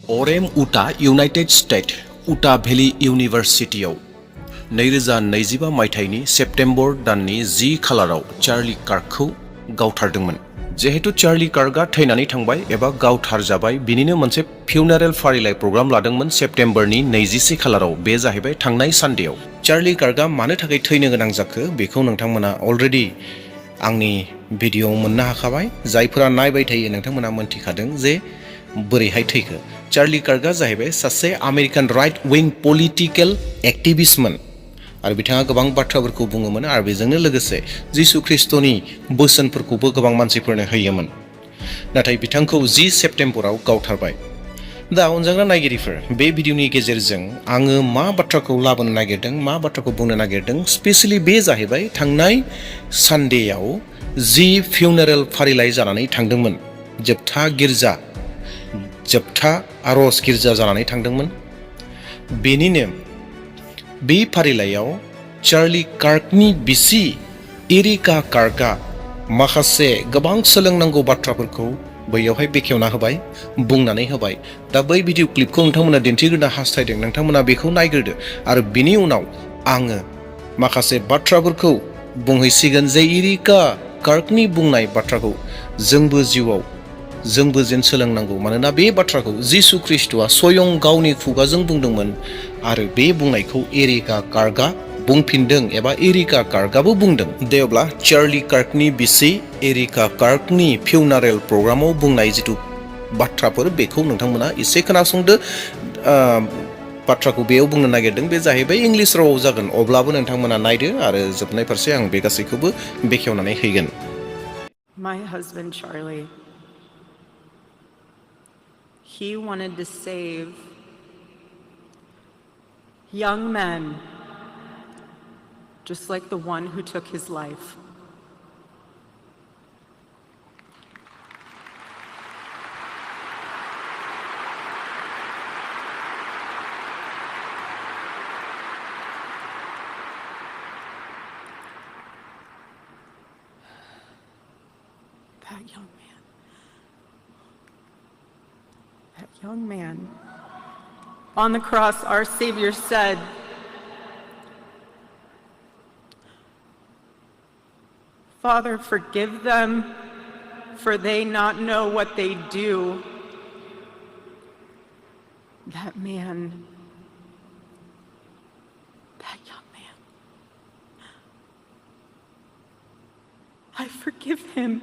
अरेम उटा United state उटा valley इउनिभार्सिटियाव 2025 मायथाइनि सेप्टेम्बर दाननि 10 खालाराव चार्ली कार्कखौ गावथारदोंमोन। जेहेतु चार्ली कार्कआ थैनानै थांबाय एबा गावथारजाबाय, बिनिनो मोनसे फिउनारेल फारिलाइ प्रग्राम लादोंमोन सेप्टेम्बरनि 21 खालाराव। बे जाहैबाय थांनाय सानडेआव। चार्ली कार्कआ मानो थाखाय थैनो गोनां जाखो बेखौ नोंथांमोना अलरेडि आंनि भिडिअ मोननो हाखाबाय। जायफोरा नायबाय थायो नोंथांमोना मोनथिखादों जे बोरैहाय थैखो। चार्ली कार्कआ जाहैबाय सासे आमेरिकान राइट विं पलिटिकेल एक्टिभिस्टमोन आरो बिथाङा गोबां बाथ्राफोरखौ बुङोमोन आरो बेजोंनो लोगोसे जिसु ख्रिस्टनि बोसोनफोरखौबो गोबां मानसिफोरनो होयोमोन। नाथाय बिथांखौ 10 सेप्टेम्बराव गावथारबाय। दा अनजाग्रा नायगिरिफोर, बे भिडिअनि गेजेरजों आङो मा बाथ्राखौ लाबोनो नागिरदों, मा बाथ्राखौ बुंनो नागिरदों, स्पेसियेलि बे जाहैबाय थांनाय सानडेआव जि फिउनारेल फारिलाइ जानानै थांदोंमोन, जोबथा आरज गिर्जा जानानै थांदोंमोन। बेनिनो बे फारिलाइयाव चार्ली कार्कनि बिसि एरिका कार्कआ माखासे गोबां सोलोंनांगौ बाथ्राफोरखौ बैयावहाय बेखेवना होबाय, बुंनानै होबाय। दा बै भिडिअ क्लिपखौ नोंथांमोना दिन्थिग्रोनो हास्थायदों, नोंथांमोना बेखौ नायग्रोदो आरो बिनि उनाव आङो माखासे बाथ्राफोरखौ बुंहैसिगोन जे एरिका कार्कनि बुंनाय बाथ्राखौ जोंबो जेन सोलोंनांगौ। मानोना बे बाथ्राखौ जिसु ख्रिस्ट'आ स्वयं गावनि खुगाजों बुंदोंमोन आरो बे बुंनायखौ एरिका कार्कआ बुंफिनदों एबा एरिका कार्कआबो बुंदों। दे अब्ला चार्ली कार्कनि बिसि एरिका कार्कनि फिउनारेल प्रग्रामाव बुंनाय जिथु बाथ्राफोर बेखौ नोंथांमोना एसे खोनासंदो। बाथ्राखौ बेयाव बुंनो नागिरदों बे जाहैबाय इंलिश रावाव जागोन, अब्लाबो नोंथांमोना नायदो आरो जोबनाय फारसे आं बे गासैखौबो बेखेवनानै हैगोन। My husband Charlie, he wanted to save young men just like the one who took his life. That young man on the cross, our Savior said, "Father, forgive them, for they not know what they do." That young man, I forgive him.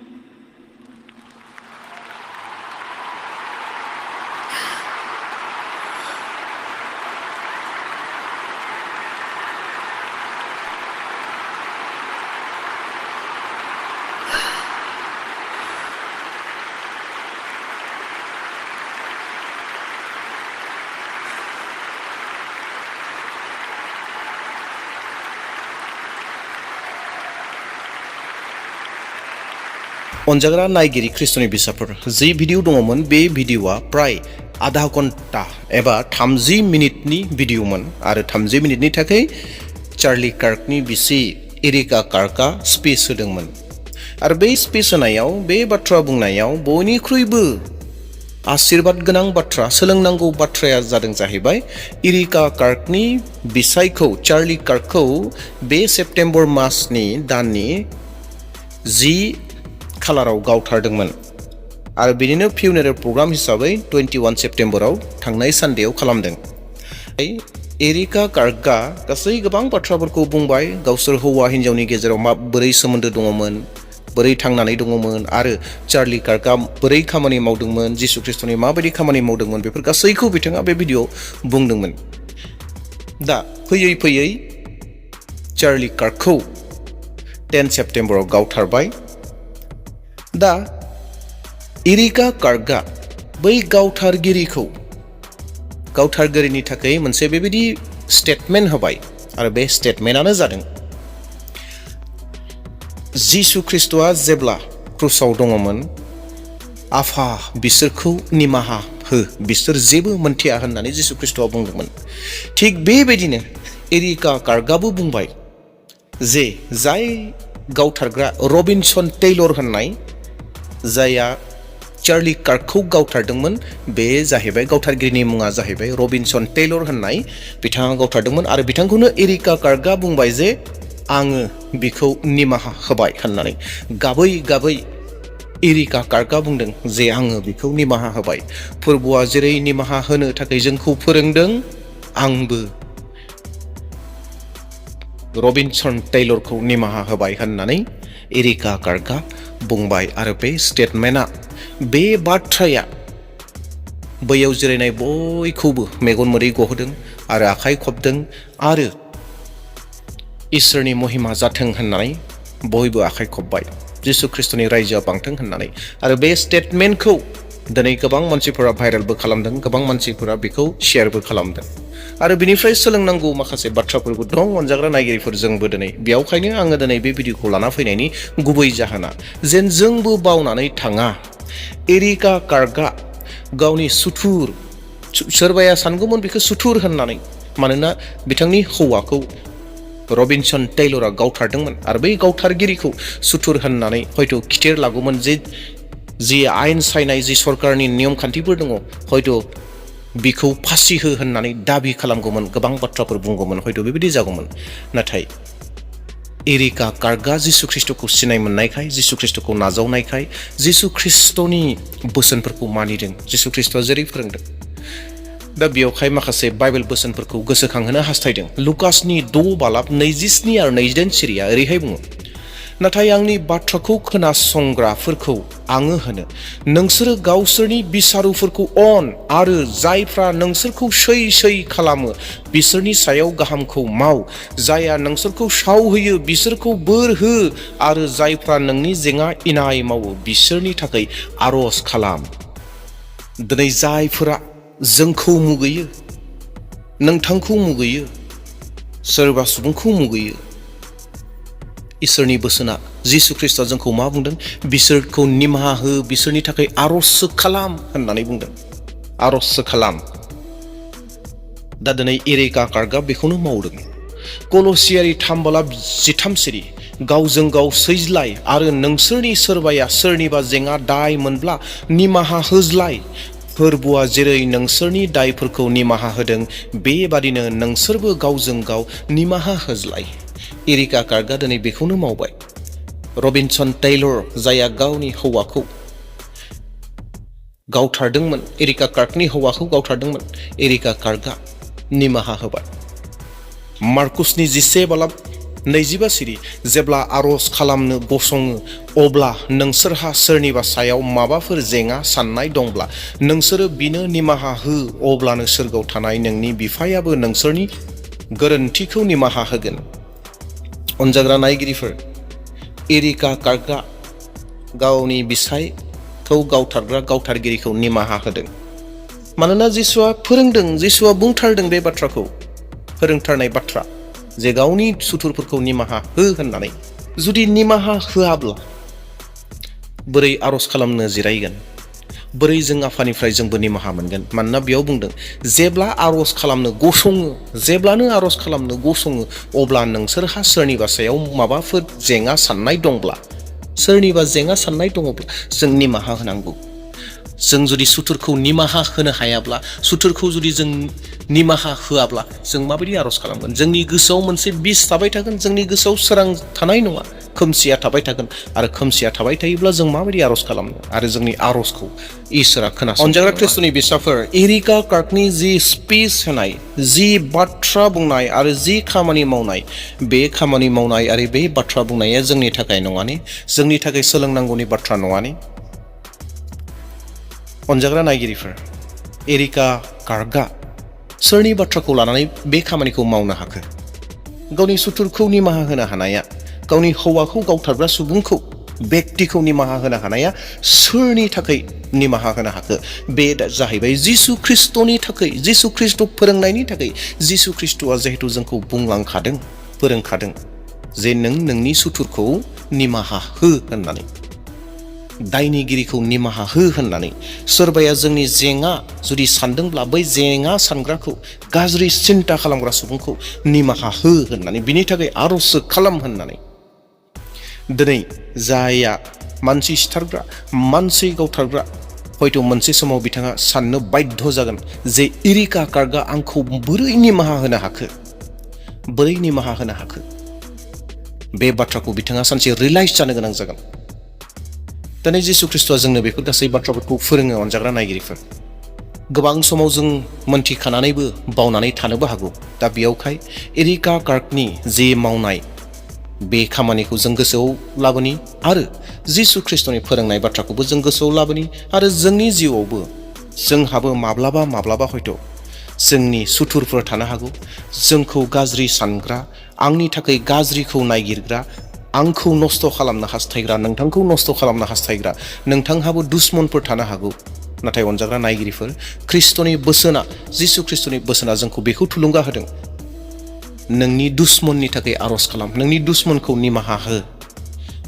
अनजाग्रा नायगिरि ख्रिस्ट'नि बिसाफोर, जि video दङमोन बे भिडिअआ प्राय आधा घन्टा एबा 30 मिनिटनि भिडिअमोन आरो 30 मिनिटनि थाखाय चार्ली कार्कनि बिसि एरिका कार्कआ स्पिच होदोंमोन। आरो बे स्पिच होनायाव, बे बाथ्रा बुंनायाव बयनिख्रुइबो आशीर्बाद गोनां बाथ्रा, सोलोंनांगौ बाथ्राया जादों जाहैबाय एरिका कार्कनि बिसायखौ चार्ली कार्कखौ बे सेप्टेम्बर मासनि दाननि 10 खालाराव गावथारदोंमोन आरो बिनिनो फिउनारेल प्रग्राम हिसाबै 21 सेप्टेम्बराव थांनाय सानडेआव खालामदों। एरिका कार्कआ गासै गोबां बाथ्राफोरखौ बुंबाय, गावसोर हौवा हिन्जावनि गेजेराव बोरै सोमोन्दो दङमोन, बोरै थांनानै दङमोन आरो चार्ली कार्कआ बोरै खामानि मावदोंमोन, जिसु ख्रिस्ट'नि माबायदि खामानि मावदोंमोन, बेफोर गासैखौ बिथाङा बे भिडिअ बुंदोंमोन। दा फैयै फैयै चार्ली कार्कखौ 10 सेप्टेम्बराव गावथारबाय। दा एरिका कार्कआ बै गावथारगिरिनि थाखाय मोनसे बेबायदि स्टेटमेन्ट होबाय आरो बे स्टेटमेन्टआनो जादों, जिसु ख्रिस्ट'आ जेब्ला क्रुसाव दङमोन, आफा बिसोरखौ निमाहा हो, बिसोर जेबो मोनथिया होननानै जिसु ख्रिस्ट'आ बुंदोंमोन। थिग बेबायदिनो एरिका कार्कआबो बुंबाय जे जाय गावथारग्रा रबिनसन टेलर होननाय, जायआ चार्ली कार्कखौ गावथारदोंमोन बे जाहैबाय गावथारगिरिनि मुङा जाहैबाय रबिनसन टेलर होननाय बिथाङा गावथारदोंमन आरो बिथांखौनो एरिका कार्कआ बुंबाय जे आङो बिखौ निमाहा होबाय होननानै गाबै गाबै एरिका कार्कआ बुंदों जे आङो बिखौ निमाहा होबाय फोरबुआ जेरै निमाहा होनो थाखाय जोंखौ फोरोंदों आंबो रबिनसन टेलरखौ निमाहा होबाय होननानै एरिका कार्कआ बुंबाय आरो बे स्टेटमेन्टआ बे बाथ्राया बैयाव जिरायनाय बयखौबो मेगन मोदै गहोदों आरो आखाइ खबदों आरो इसोरनि महिमा जाथों होननानै बयबो आखाइ खबबाय जिसु ख्रिस्टनि रायजोआ बांथों होननानै आरो बे स्टेटमेन्टखौ दिनै गोबां मानसिफोरा भाइरेलबो खालामदों गोबां मानसिफोरा बेखौ शेयारबो खालामदों आरो बिनिफ्राय सोलोंनांगौ माखासे बाथ्राफोरबो दं अनजाग्रा नायगिरिफोर जोंबो दिनै बेयावखायनो आङो दिनै बे भिडिअखौ लाना फैनायनि गुबै जाहोना जेन जोंबो बावनानै थाङा एरिका कार्कआ गावनि सुथुर सोरबाया सानगौमोन बेखौ सुथुर होननानै मानोना बिथांनि हौवाखौ रबिनसन टेलरा गावथारदोंमोन आरो बै गावथारगिरिखौ सुथुर होननानै हयथ' खिथेर लागौमोन जे जि आयेन सायनाय जि सरकारनि नियम खान्थिफोर दङ हयथ' बिखौ फासि हो होननानै दाबि खालामगौमोन गोबां बाथ्राफोर बुंगौमोन हयथ' बेबायदि जागौमोन नाथाय एरिका कार्कआ जिसु ख्रिस्टखौ सिनाय मोननायखाय जिसु ख्रिस्टखौ नाजावनायखाय जिसु ख्रिस्टनि बोसोनफोरखौ मानिदों जिसु ख्रिस्टआ जेरै फोरोंदों दा बेयावहाय माखासे बाइबेल बोसोनफोरखौ गोसोखांहोनो हास्थायदों लुकासनि 6:27 आरो 28 सिरिया ओरैहाय बुङो नाथाय आंनि बाथ्राखौ खोनासंग्राफोरखौ आङो होनो नोंसोरो गावसोरनि बिसारुफोरखौ अन आरो जायफ्रा नोंसोरखौ सै खालामो बिसोरनि सायाव गाहामखौ माव जायहा नोंसोरखौ सावहोयो बिसोरखौ बोर हो आरो जायफ्रा नोंनि जेंना इनाय मावो बिसोरनि थाखाय आरज खालाम दिनै जायफोरा जोंखौ मुगैयो नोंथांखौ मुगैयो सोरबा सुबुंखौ मुगैयो इसोरनि बोसोना जिसु ख्रिस्टआ जोंखौ मा बुंदों बिसोरखौ निमाहा हो बिसोरनि थाखाय आरजसो खालाम होननानै बुंदों आरजसो खालाम दा दिनै एरिका कार्कआ बेखौनो मावदों कलसियारि 3:13 सिरि गावजों गाव सैज्लाय आरो नोंसोरनि सोरबाया सोरनिबा जेंना दाय मोनब्ला निमाहा होज्लाय फोरबुआ जेरै नोंसोरनि दायफोरखौ निमाहा होदों बेबादिनो नोंसोरबो गावजों गाव निमाहा होज्लाय एरिका कार्कआ दिनै बेखौनो मावबाय रबिनसन टेलर जायहा गावनि हौवाखौ गावथारदोंमोन एरिका कार्कनि हौवाखौ गावथारदोंमोन एरिका कार्कआ निमाहा होबाय मार्कुसनि 10:25 सिरि जेब्ला आरज खालामनो गसङो अब्ला नोंसोरहा सोरनिबा सायाव माबाफोर जेंना साननाय दंब्ला नोंसोरो बिनो निमाहा हो अब्लानो सोरगोआव थानाय नोंनि बिफायाबो नोंसोरनि गोरोन्थिखौ निमाहा होगोन अनजाग्रा नायगिरिफोर एरिका कार्कआ गावनि बिसायखौ गावथारग्रा गावथारगिरिखौ निमाहा होदों मानोना जिसुआ फोरोंदों जिसुआ बुंथारदों बे बाथ्राखौ फोरोंथारनाय बाथ्रा जे गावनि सुथुरफोरखौ निमाहा हो होननानै जुदि निमाहा होआब्ला बोरै आरज खालामनो जिरायगोन बोरै जों आफानिफ्राय जोंबो निमाहा मोनगोन मानोना बेयाव बुंदों जेब्ला आरज खालामनो गसङो जेब्लानो आरज खालामनो गसङो अब्ला नोंसोरहा सोरनिबा सायाव माबाफोर जेंना साननाय दंब्ला सोरनिबा जेंना साननाय दङब्ला जों निमाहा होनांगौ जों जुदि सुथुरखौ निमाहा होनो हायाब्ला सुथुरखौ जुदि जों निमाहा होआब्ला जों माबायदि आरज खालामगोन जोंनि गोसोआव मोनसे बिस थाबाय थागोन जोंनि गोसोआव सोरां थानाय नङा खोमसिया थाबाय थागोन आरो खोमसिया थाबाय थायोब्ला जों माबायदि आरज खालामनो आरो जोंनि आरजखौ इसोरा खोनासङो अनजाग्रा ख्रिस्टनि बिसाफोर एरिका कार्कनि जि स्पिच होनाय जि बाथ्रा बुंनाय आरो जि खामानि मावनाय बे खामानि मावनाय आरो बे बाथ्रा बुंनाया जोंनि थाखाय नङाने जोंनि थाखाय सोलोंनांगौनि बाथ्रा नङाने अनजाग्रा नायगिरिफोर एरिका कार्कआ सोरनि बाथ्राखौ लानानै बे खामानिखौ मावनो हाखो गावनि सुथुरखौ निमाहा होनो हानाया गावनि हौवाखौ गावथारग्रा सुबुंखौ व्यक्तिखौ निमाहा होनो हानाया सोरनि थाखाय निमाहा होनो हाखो बे जाहैबाय जिसु ख्रिस्टनि थाखाय जिसु ख्रिस्ट फोरोंनायनि थाखाय जिसु ख्रिस्टआ जिहेतु जोंखौ बुंलांखादों फोरोंखादों जे नों नोंनि सुथुरखौ निमाहा हो होननानै दायनिगिरिखौ निमाहा हो होननानै सोरबाया जोंनि जेंना जुदि सानदोंब्ला बै जेंना सानग्राखौ गाज्रि सिन्ता खालामग्रा सुबुंखौ निमाहा हो होननानै बिनि थाखाय आरजसो खालाम होननानै दिनै जायया मानसि सिथारग्रा मानसि गावथारग्रा हयथ' मोनसे समाव बिथाङा साननो बाध्य जागोन जे एरिका कार्कआ आंखौ बोरै निमाहा होनो हाखो, बोरै निमाहा होनो हाखो। बे बाथ्राखौ बिथाङा सानसे रियलाइज जानो गोनां जागोन। दिनै जिसु ख्रिस्ट'आ जोंनो बेफोर गासै बाथ्राफोरखौ फोरोङो अनजाग्रा नायगिरिफोर। गोबां समाव जों मोनथिखानानैबो बावनानै थानोबो हागौ। दा बेयावखाय एरिका कार्कनि जे मावनाय बे खामानिखौ जों गोसोआव लाबोनि आरो जिसु ख्रिस्ट'नि फोरोंनाय बाथ्राखौबो जों गोसोआव लाबोनि आरो जोंनि जिउआवबो जोंहाबो माब्लाबा हयथ' जोंनि सुथुरफोर थानो हागौ, जोंखौ गाज्रि सानग्रा, आंनि थाखाय गाज्रिखौ नायगिरग्रा, आंखौ नस्थ' खालामनो हास्थायग्रा, नोंथांखौ नस्थ' खालामनो हास्थायग्रा नोंथांहाबो दुश्मनफोर थानो हागौ। नाथाय अनजाग्रा नायगिरिफोर, ख्रिस्ट'नि बोसोना, जिसु ख्रिस्ट'नि बोसोना जोंखौ बेखौ थुलुंगा होदों, नोंनि दुश्मननि थाखाय आर'ज खालाम, नोंनि दुश्मनखौ निमाहा हो।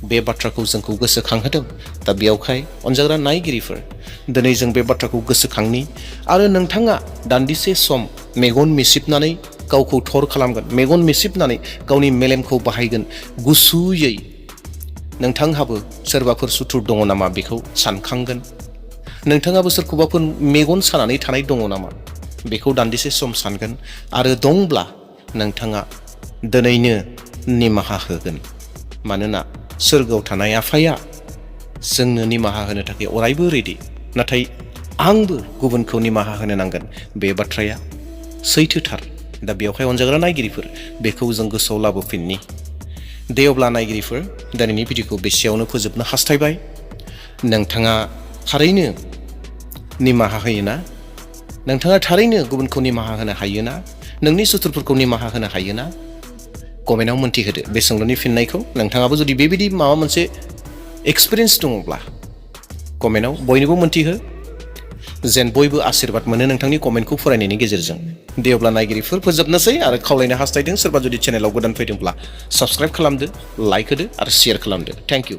बे बाथ्राखौ जोंखौ गोसोखांहोदों। दा बेयावखाय अनजाग्रा नायगिरिफोर, दिनै जों बे बाथ्राखौ गोसोखांनि आरो नोंथाङा दान्दिसे सम मेगन मिसिबनानै गावखौ थर खालामगोन, मेगन मिसिबनानै गावनि मेलेमखौ बाहायगोन, गुसुयै नोंथांहाबो सोरबाफोर सुथुर दङ नामा बेखौ सानखांगोन, नोंथाङाबो सोरखौबाफोर मेगन सानानै थानाय दङ नामा बेखौ दान्दिसे सम सानगोन आरो दंब्ला नोंथाङा दिनैनो निमाहा होगोन। मानोना सोरगोआव थानाय आफाया जोंनो निमाहा होनो थाखाय अरायबो रेडि। नाथाय आंबो गुबुनखौ निमाहा होनो नांगोन, बे बाथ्राया सैथोथार। दा बेवहाय अनजाग्रा नायगिरिफोर, बेखौ जों गोसोआव लाबोफिननि। दे अब्ला नायगिरिफोर, दिनैनि भिडिअखौ बेसेयावनो फोजोबनो हास्थायबाय। नोंथाङा थारैनो निमाहा होयोना? नोंथाङा थारैनो गुबुनखौ निमाहा होनो हायोना? नोंनि सुथुरफोरखौ निमाहा होनो हायोना? कमेन्टआव मोन्थिहोदो बे सोंलुनि फिननायखौ। नोंथाङाबो जुदि बेबायदि माबा मोनसे एक्सपिरियेन्स दङब्ला कमेन्टआव बयनोबो मोन्थिहो, जेन बयबो आशीर्बाद मोनो नोंथांनि कमेन्टखौ फरायनायनि गेजेरजों। दे अब्ला नायगिरिफोर फोजोबनोसै आरो खावलायनो हास्थायदों, सोरबा जुदि चेनेलाव गोदान फैदोंब्ला साबस्क्राइब खालामदो, लाइक होदो आरो शेयार खालामदो। Thank you.